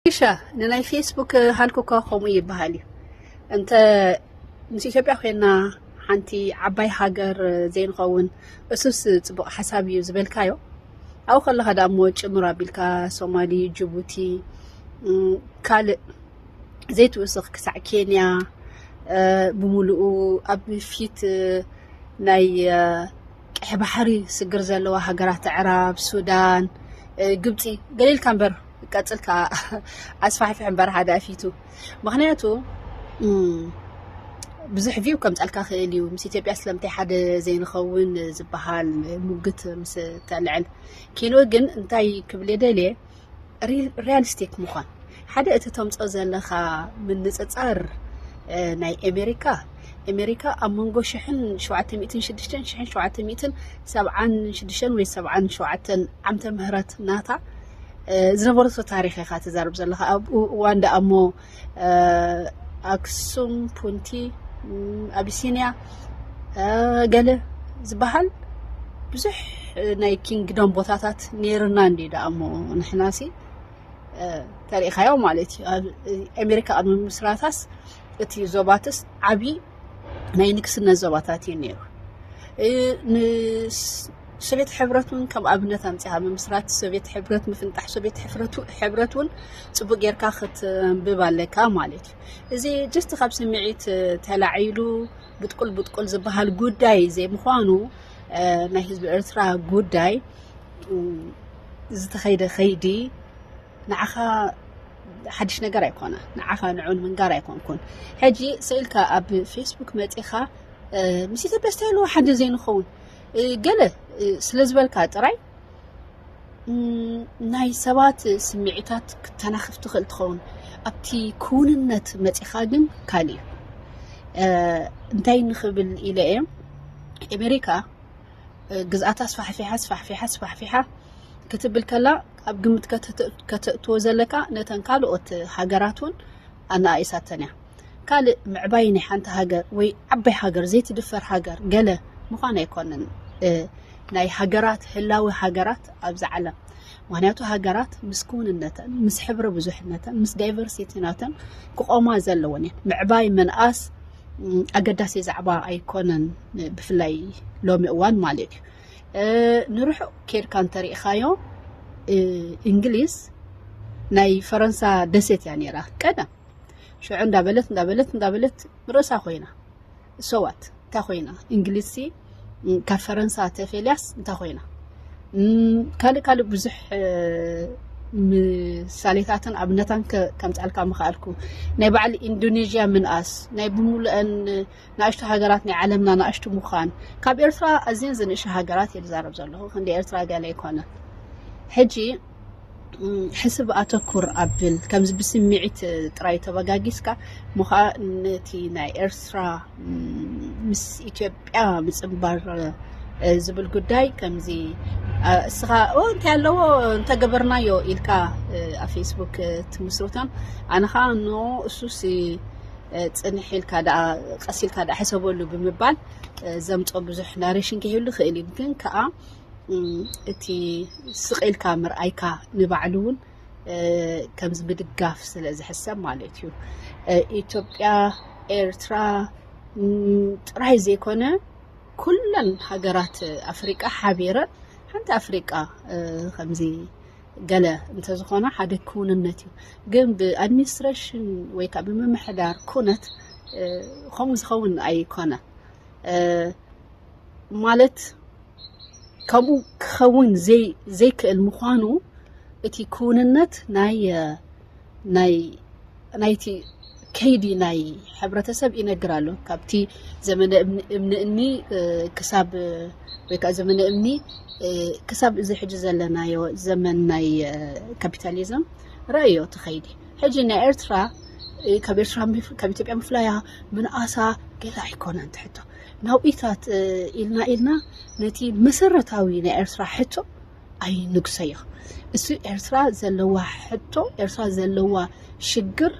ኢሻ፣ ንናይ ፌስቡክ ሃልኩ እኳ ከምኡ ይበሃል እዩ። እንተ ምስ ኢትዮጵያ ኮይና ሓንቲ ዓባይ ሃገር ዘይንኸውን፣ እሱስ ጽቡቕ ሓሳብ እዩ ዝበልካዮ። ኣብኡ ከለኻ ደኣ እሞ ጭምር ኣቢልካ ሶማሊ፣ ጅቡቲ፣ እም፣ ካልእ ዘይትውስኽ ክሳዕ ኬንያ፣ እ፣ ብምሉኡ ኣብ ፊት፣ እ፣ ናይ፣ እ፣ ቀይሕ ባሕሪ ስግር ዘለዋ ሃገራት ኣዕራብ፣ ሱዳን፣ እ፣ ግብጺ፣ ገሊልካ እምበር ቀጽልካ ኣስፋሕፊሕ እምበር ሓደ ኣፊቱ። ምኽንያቱ፣ እም፣ ብዙሕ ቪው ከምጻልካ ክእል እዩ። ምስ ኢትዮጵያ ስለምንታይ ሓደ ዘይንኸውን ዝበሃል ሙግት ምስ ተልዕል። ኪንኡ ግን እንታይ ክብል እየ ደልየ፣ ሪ-፣ ሪያሊስቲክ ምዃን። ሓደ እቲ ተምጾ ዘለኻ ምንጽጻር፣ እ፣ ናይ ኣሜሪካ፣ ኣሜሪካ ኣብ መንጎ ሽሕን ሸውዓተ ሚእትን ሽዱሽተን፣ ሽሕን ሸውዓተ ሚእትን ሰብዓን ሽዱሽተን ወይ ሰብዓን ሸውዓተን ዓመተ ምህረት ናታ፣ እ፣ ዝነበረቶ ታሪኽ ኢኻ ትዛረብ ዘለኻ። ኣብ እዋን ደኣ እሞ፣ እ፣ ኣክሱም፣ ፑንቲ፣ እም፣ ኣቢሲንያ፣ እ፣ ገለ ዝበሃል ብዙሕ ናይ ኪንግዶም ቦታታት ነይርና እንዲ ደኣ እሞ ንሕናሲ፣ እ፣ ተሪኢኻዮ ማለት እዩ። ኣብ ኣሜሪካ ቅድሚ ምስራታስ እቲ ዞባትስ ዓቢ ናይ ንግስነት ዞባታት እዩ ነይሩ። እ፣ ንስ-፣ ሶቪየት ሕብረት እውን ከም ኣብነት ኣምጺኻ፣ ምምስራት ሶቪየት ሕብረት፣ ምፍንጣሕ ሶቪየት ሕብረት፣ ሕብረት እውን ጽቡቅ ጌርካ ክትንብብ ኣለካ ማለት እዩ። እዚ ጅስት ካብ ስምዒት፣ እ፣ ተላዒሉ ብጥቁል ብጥቁል ዝበሃል ጉዳይ ዘይምዃኑ፣ እ፣ ናይ ህዝቢ ኤርትራ ጉዳይ፣ እ፣ ዝተኸይደ ኸይዲ ንዓኻ ሓድሽ ነገር ኣይኮነ። ንዓኻ ንዑ ንምንጋር ኣይኮንኩን። ሕጂ ስኢልካ ኣብ ፌስቡክ መጺኻ፣ እ፣ ምስ ኢትዮጵያ ስታይል ሓደ ዘይንኸውን፣ እ፣ ገለ፣ እ፣ ስለ ዝበልካ ጥራይ፣ እም፣ ናይ ሰባት ስምዒታት ክተናኽፍ ትኽእል ትኸውን። ኣብቲ ክውንነት መጺኻ ግን ካልእ እዩ። እ፣ እንታይ ንኽብል ኢለ እየ፣ ኣሜሪካ፣ እ፣ ግዝኣታ ኣስፋሕፊሓ፣ ኣስፋሕፊሓ፣ ኣስፋሕፊሓ ክትብል ከላ፣ ኣብ ግምት ከተት-፣ ከተእትዎ ዘለካ፣ ነተን ካልኦት ሃገራት እውን ኣነኣኢሳተን እያ። ካልእ ምዕባይ ናይ ሓንቲ ሃገር ወይ ዓባይ ሃገር፣ ዘይትድፈር ሃገር ገለ ምዃን ኣይኮነን፣ እ፣ ናይ ሃገራት፣ ህላዊ ሃገራት ኣብዚ ዓለም። ምኽንያቱ ሃገራት ምስ ክውንነተን፣ ምስ ሕብረ ብዙሕነተን፣ ምስ ዳይቨርሲቲ ናተን ክቆማ ዘለወን እየን። ምዕባይ፣ ምንኣስ፣ ም፣ ኣገዳሲ ዛዕባ ኣይኮነን፣ ብፍላይ ሎሚ እዋን ማለት እዩ። እ፣ ንርሑቕ ኬድካ እንተሪኢኻዮ፣ እ፣ እንግሊዝ ናይ ፈረንሳ ደሴት እያ ነይራ ቀደም። ሽዑ እንዳበለት፣ እንዳበለት፣ እንዳበለት ርእሳ ኮይና። So what? እንታይ ኮይና? እንግሊዝሲ፣ ም፣ ካብ ፈረንሳ ተፈልያስ እንታይ ኮይና? ም፣ ካልእ ካልእ ብዙሕ፣ እ፣ ምሳሌታትን ኣብነታን ከ-፣ ከምጻልካ ምኽኣልኩ። ናይ በዓል ኢንዶኔዥያ ምንኣስ፣ ናይ ብምሉአን ንኣሽቱ ሃገራት ናይ ዓለምና ንኣሽቱ ምዃን። ካብ ኤርትራ ኣዝየን ዝንእሹ ሃገራት እየ ዝዛረብ ዘለኹ። ክንዲ ኤርትራ ገለ ኣይኮነ። ሕጂ፣ ም፣ ሕስብ ኣተኩር ኣብል፣ ከምዚ ብስምዒት ጥራይ ተበጋጊስካ፣ ምዃ ነቲ ናይ ኤርትራ፣ ም፣ ምስ ኢትዮጵያ ምጽንባር፣ እ፣ ዝብል ጉዳይ ከምዚ፣ እ፣ እስኻ፣ "ኦ፣ እንታይ ኣለዎ እንተገበርናዮ?" ኢልካ፣ እ፣ ኣብ ፌስቡክ፣ እ፣ ትምስርቶን፣ ኣነ ኸኣ፣ "ኖ፣ እሱሲ፣ እ፣ ጽንሕ ኢልካ ደኣ፣ ቀስ ኢልካ ደኣ ሕሰበሉ" ብምባል፣ እ፣ ዘምጾ ብዙሕ ናሬሽን ከይህሉ ይኽእል እዩ። ግን ከኣ፣ ም፣ እቲ ስቕ ኢልካ ምርኣይካ ንባዕሉ እውን፣ እ፣ ከምዚ ምድጋፍ ስለ ዝሕሰብ ማለት እዩ። እ፣ ኢትዮጵያ፣ ኤርትራ፣ ም፣ ጥራይ ዘይኮነ፣ ኩለን ሃገራት ኣፍሪቃ ሓቢረን ሓንቲ ኣፍሪቃ፣ እ፣ ከምዚ ገለ እንተዝኾና ሓደ ክውንነት እዩ። ግን ብኣድሚኒስትሬሽን ወይ ከዓ ብምምሕዳር ኩነት፣ እ፣ ከምኡ ዝኸውን ኣይኮነን። እ፣ ማለት ከምኡ ክኸውን ዘይ-፣ ዘይክእል ምዃኑ እቲ ክውንነት ናይ፣ እ፣ ናይ፣ ናይቲ ከይዲ ናይ ሕብረተሰብ ይነግር ኣሎ። ካብቲ ዘመነ እምኒ፣ እምኒ እኒ፣ እ፣ ክሳብ፣ እ፣ ወይ ከዓ ዘመነ እምኒ፣ እ፣ ክሳብ እዚ ሕጂ ዘለናዮ ዘመን ናይ፣ እ፣ ካፒታሊዝም ረእዮ እቲ ከይዲ። ሕጂ ናይ ኤርትራ፣ እ፣ ካብ ኤርትራ ምፍ-፣ ካብ ኢትዮጵያ ምፍላያ ምንኣሳ ገለ ኣይኮነን ትሕቶ። ናውኢታት፣ እ፣ ኢልና ኢልና ነቲ መሰረታዊ ናይ ኤርትራ ሕቶ ኣይንግሰዮ። እሱ ኤርትራ ዘለዋ ሕቶ፣ ኤርትራ ዘለዋ ሽግር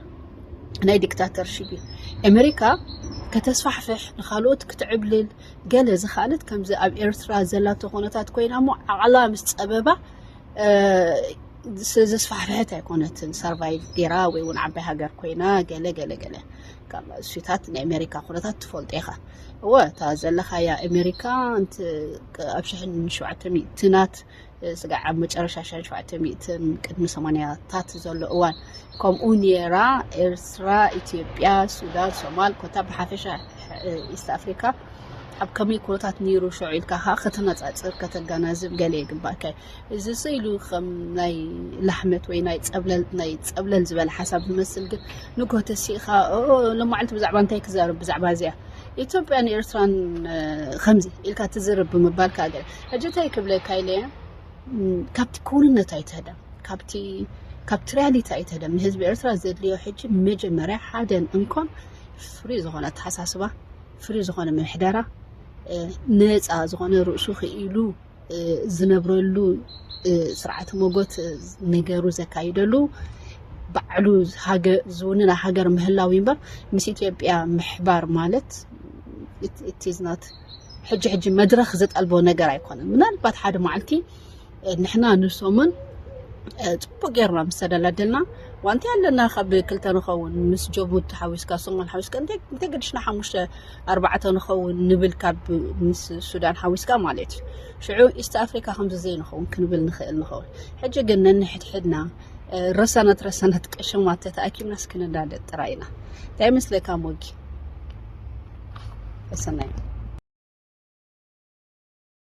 ናይ ዲክታተርሺፕ እዩ። ኣሜሪካ ከተስፋሕፍሕ፣ ንኻልኦት ክትዕብልል ገለ ዝኸኣለት፣ ከምዚ ኣብ ኤርትራ ዘላቶ ኩነታት ኮይና እሞ ዓቕላ ምስ ጸበባ፣ እ፣ ዘስፋሕፍሐት ኣይኮነትን። ሰርቫይቭ ገይራ ወይ እውን ዓባይ ሃገር ኮይና ገለ ገለ ገለ ካብ እሱታት ናይ ኣሜሪካ ኩነታት ትፈልጦ ኢኻ። እወ፣ እታ ዘለኻያ ኣሜሪካ ኣብ ሽሕን ሸውዓተ ሚእትናት፣ ስጋዕ ኣብ መጨረሻ ሽሕን ሸውዓተ ሚእትን ቅድሚ ሰማንያታት ዘሎ እዋን ከምኡ ነይራ። ኤርትራ፣ ኢትዮጵያ፣ ሱዳን፣ ሶማል፣ ኮታ ብሓፈሻ ኢስት ኣፍሪካ ኣብ ከመይ ኩነታት ነይሩ ሽዑ ኢልካ ከዓ ከተነፃፅር ከተገናዝብ ገለ ይግባእካ። እዚ ስኢሉ ከም ናይ ላሕመት ወይ ናይ ፀብለል ዝበለ ሓሳብ ዝመስል፣ ግን ንጎ ተሲእኻ ሎማዓልቲ ብዛዕባ እንታይ ክዛረብ፣ ብዛዕባ እዚኣ ኢትዮጵያን ኤርትራን ከምዚ ኢልካ ትዝርብ ብምባልካ ገለ። ሕጂ እንታይ ክብለካ ኢለ፣ ካብቲ ክውንነት ኣይትህደም፣ ካብቲ ሪያሊቲ ኣይትህደም። ንህዝቢ ኤርትራ ዘድልዮ ሕጂ መጀመርያ ሓደን እንኮን ፍሪ ዝኾነ ኣተሓሳስባ፣ ፍሪ ዝኾነ ምሕደራ፣ ነፃ ዝኾነ ርእሱ ክኢሉ ዝነብረሉ ስርዓተ መጎት ነገሩ ዘካይደሉ፣ ባዕሉ ዝውንና ሃገር ምህላው እምበር ምስ ኢትዮጵያ ምሕባር ማለት ኢትዝናት ሕጂ ሕጂ መድረኽ ዝጠልቦ ነገር ኣይኮነን። ምናልባት ሓደ መዓልቲ ንሕና ንሶምን ፅቡቅ ጌርና ምስ ተደላደልና ዋንቲ ኣለና። ካብ ክልተ ንኸውን፣ ምስ ጀቡቲ ሓዊስካ፣ ሶማል ሓዊስካ፣ እንተይ ገድሽና ሓሙሽተ ኣርባዕተ ንኸውን ንብል፣ ካብ ምስ ሱዳን ሓዊስካ ማለት እዩ። ሽዑ ኢስት ኣፍሪካ ከምዚ ዘይንኸውን ክንብል ንኽእል ንኸውን። ሕጂ ግን ነንሕድሕድና ረሳናት ረሳናት ቀሸማት ተተኣኪብናስ ክንዳደጥ ጥራይ ኢና። እንታይ ይመስለካ ሞጊ? ሰናይ